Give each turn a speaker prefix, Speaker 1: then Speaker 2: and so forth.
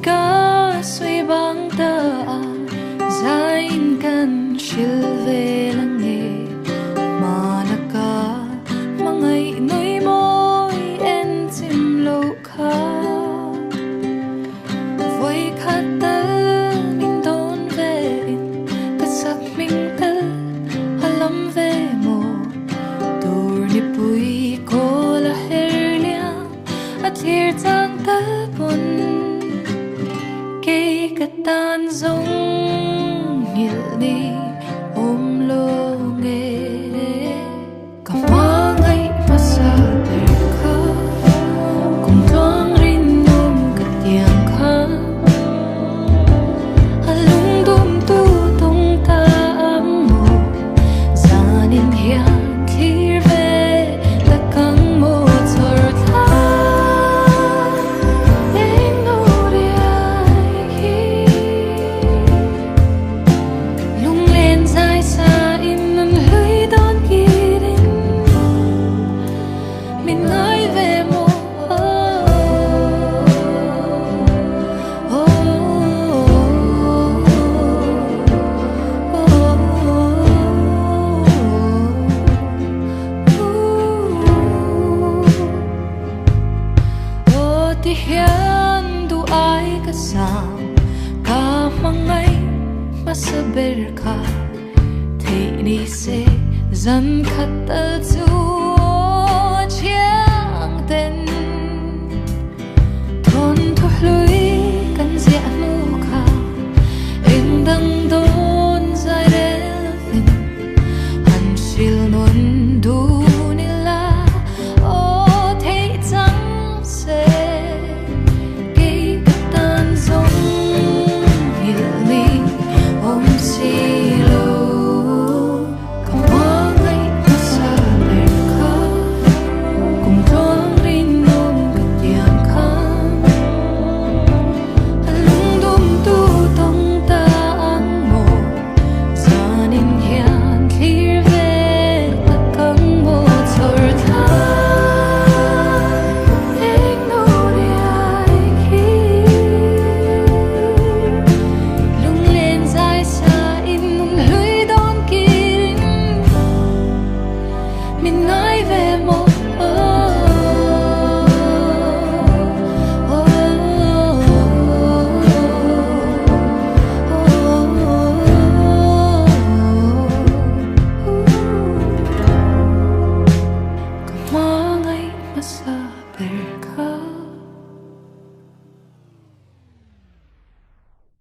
Speaker 1: Ka sawi bang ta a, zaiin kan hril vel ange. Hmana ka hmangaih nui mawi en chim loh kha. Vawi khat tal min dawn ve in ka chak hming tal a lam ve maw? Tur nipui kawl a her liam a thlir chang tal pawn kei ka tan zawng nghilh ni awm lo nge. Ka hmangaih hmasa ber kha kum tluang rinawm ka tiang kha a lungdum tu tawng ta ang maw zanin hian thlir ve tak ang maw chawr thla eng no riai hi. Lunglen zai sa in an hlui dawn kirin min ngai ve maw Aw ti hian duh ai ka sang ka hmangaih hmasa ber kha theih ni se zan khat tal chu aw thiang ten thawn thu hlui kan ziah hnu kha eng dang dawn zai relvin han hril nawn dun ila aw theih chang se kei ka tan zawng nghilh ni awm si lo ka hmangaih hmasa ber kha kum tluang rinawm ka tiang kha a lungdum tu tawng ta ang maw Zanin hian thlir ve tak ang maw chawr thla eng no riai khi lunglen zai sa in nun hlui dawn kirin min ngai ve maw. Ka hmangaih hmasa ber kha.